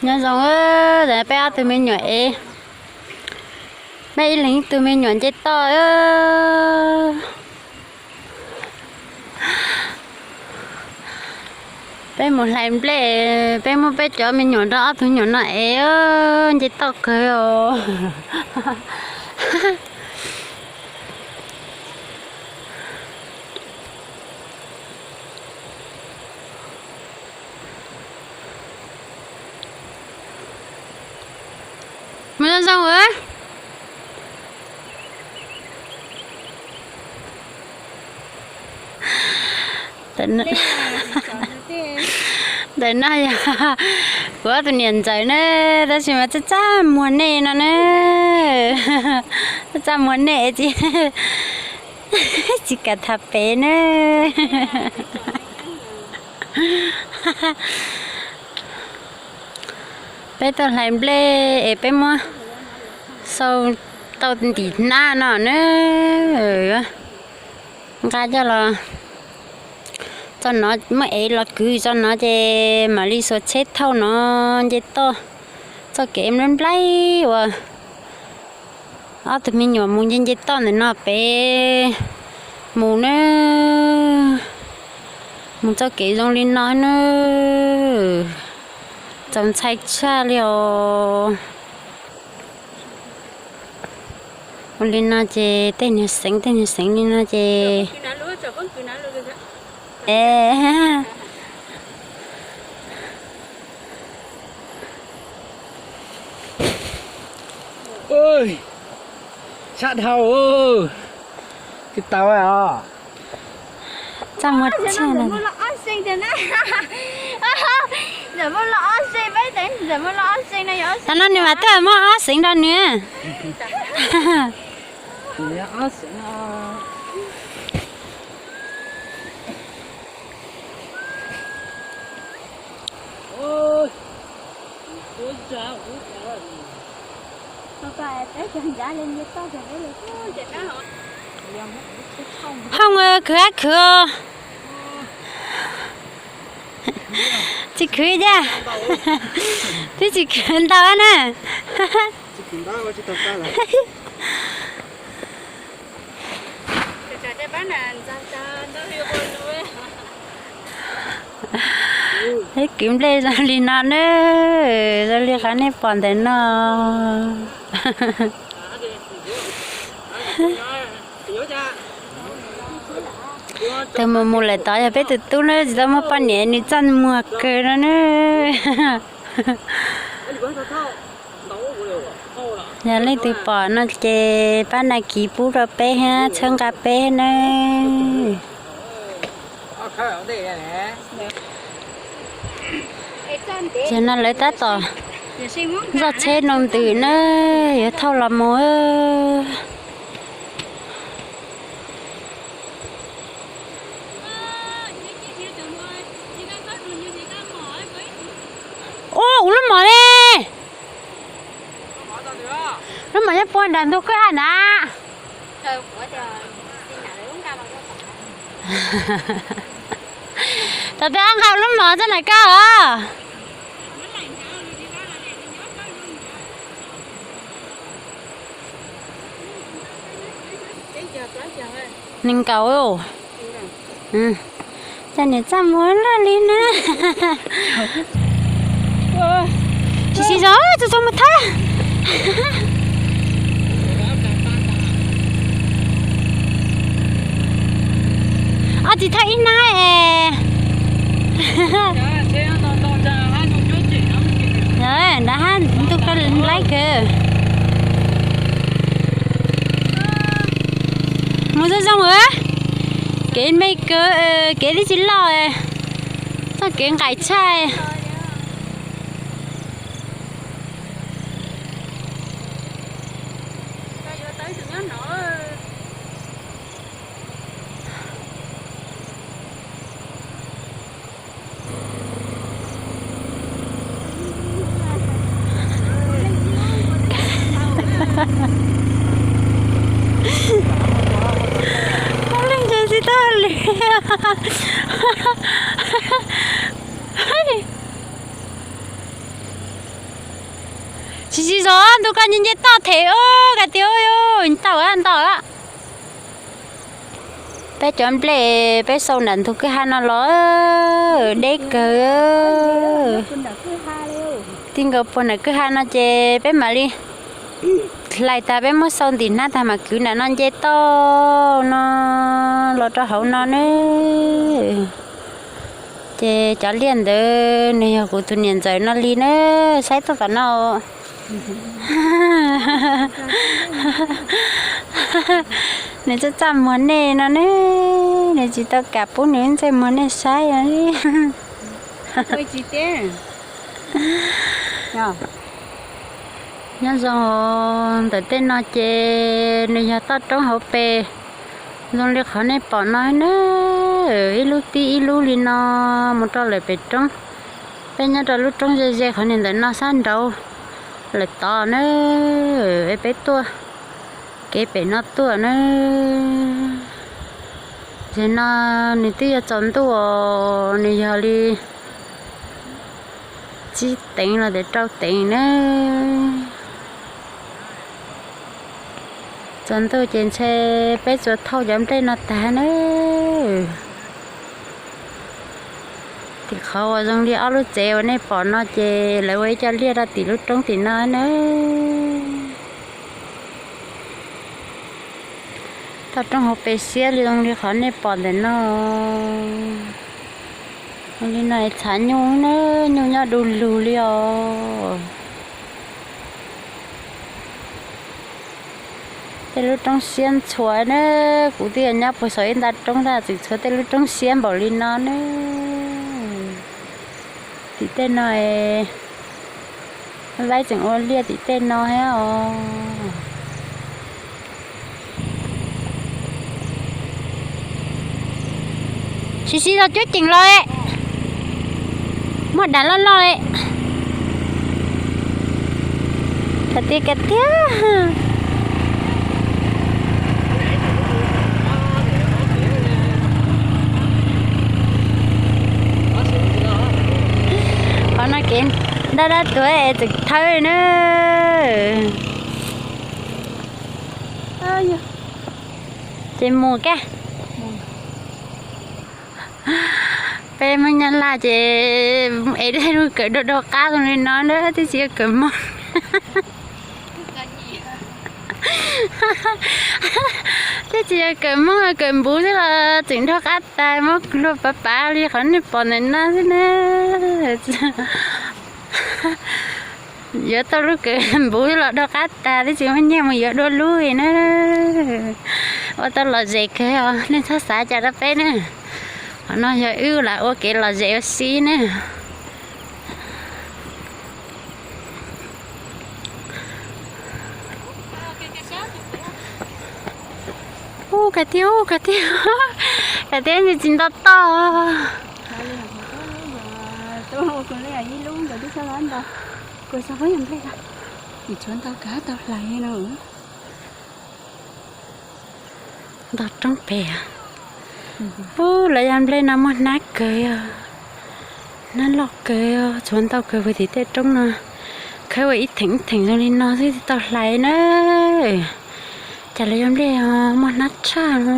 Nyob zoo, peb ob tug me nyuam es, peb ib leeg ib tug me nyuam nce toj. Peb mus hlais nplej, peb muab peb cov me nyuam nrog ob tug me nyuam no es nce toj kawg os. Mus zoo zoo. Ntawm no yog kuv ob tug niam ntxawm na, tab sis mas txaj txaj muag nej no na. Txaj txaj muag nej tsis, tsis kam tham pem na. Peb tuaj hlais nplej es peb muab xau tau ntim hnab no na. Nqa coj los txog no, muab ev los kwv txog no ces mam li xuas tsheb thauj no nce toj txoj kev nplaib nplaib uas ob tug me nyuam mus nce nce toj ntawm no pem mus na. Mus txoj kev zoo li no na, txaus ntshai tshaj li os. Ua li no ces tej niag xeev tej niag xeev li no ces, sab dhau, tsis tau os. Txaj muag tshaj. Tam no nws mam tuaj muab ob xeev rau nws. Hoob, khwv ab khwv. Tsis khwv ib yam. Twb tsis khwv ntau na. Peb kwv nplej zoo li no na, zoo li qhov nej pom ntawm no. Tus mus mus lawm tod yog peb tus tub na, tsis tau muaj poj niam, nws txaj muag kawg no na. Yog leej twg pom no ces pab đăng ký pub rau peb thiab txhawb nqa peb nawb. Ces no lawv tab tom zoj tsheb nroo ntws na, yuav thauj los mus. Ua, ua lub mom ne. Lub mom nyob puag nram ntug kwj ha na. Tau twb nqa lub mom txog nram koj os. Nees nkaum. Cov niam txaj muag loj li na. Tsis tsis zoo, txhob txhob mus thab. Ob txiv thawj ib hnab es. Nrad hab ntuj koj laib kawg. Mus zoo zoo, kev me kawg, kev twb tsis loj, txoj kev nqaim tshaj. Muaj leej twg tsis tau li. Tsis tsis zov ntu ko nce nce toj them, ka tias tau ntau. Peb cov nplej peb xau nram ntug kwj ha no los deb kawg. Ti nkaus puag nram kwj ha no ces peb mam li hlais tas peb muab xau ntim hnab tag mam kwv nram no nce toj no los rau hauv no na. Ces cov liaj ntawd nws yog kuv tus niam ntxawm no li na, saib tuaj tom no. Nws txaj txaj muag nej no ne, nws tsis tau kam pub nws ntsej muag nej saib. Nyob zoo, ntawm tej no ces nws yog toj roob hauv pes, zoo li qhov nej pom no na, ib lub tib ib lub li no mus rau lawm pem roob. Peb nyob rau lub roob ze ze qhov niag ntawm no sab nraud lawm tod na, es peb tuaj kev pem no tuaj na. Tam no nws twb yuav tsaus ntuj os, nws yog li tsib teev los tias rau teev na. Tsaus ntuj ces ntshe peb tsuas thauj cov nplej no tag na. Tim qhov uas zoo li ob lub tsev uas nej pom no ces lawv ua ib co liaj rau tim lub roob tim no na. Toj roob hauv pes siab li zoo li qhov nej pom ntawm no. Zoo li no txhav nyuj na, nyuj nyob du lug li os. Tej lub roob siab ntxhua na, kuv twb yog nyob puag saum ib nta roob tab tseem tshuav tej lub roob siab npaum li no na. Tim tej no, Vaib tseem ua liaj tim tej no thiab os. Sib sib los cuab ceem los, muaj dav loj loj. Khav tias khav tias. Qhov no kev dab dab tuag es tseem thawb na. Ces mus kag. Peb Hmoob Nyab Laj ces es tej lub kawm dua dua qab zoo li no na, twb tsis yog kawm Hmoob. Twb tsis yog kawm Hmoob, kawm npuv xwb los tseem dua qab tas, muab luag pav pav li qhov nej pom ntawm no xwb na. Yuav tau lub kawm npuv los dua qab tas, twb tsis muaj nyiaj mus yuav dua lub li na. Ua tau lom zem kawg os, nej txhob xav cas rau peb na. Qhov no yog wb lam ua kev lom zem ua si na. Ub, khav tias, ub, khav tias, khav tias ntshe tsis nto toj. Tshuav ntau kawg tau hlais no. Nto roob pem. Ub, lawv yog nplej no muaj hnab kawg, hnab loj kawg, tshuav ntau kawg puag tim tej roob no. Khawb ua ib theem ib theem zoo li no xwb tsis tau hlais na. Cas lawv yog nplej muaj hnab tshaj no.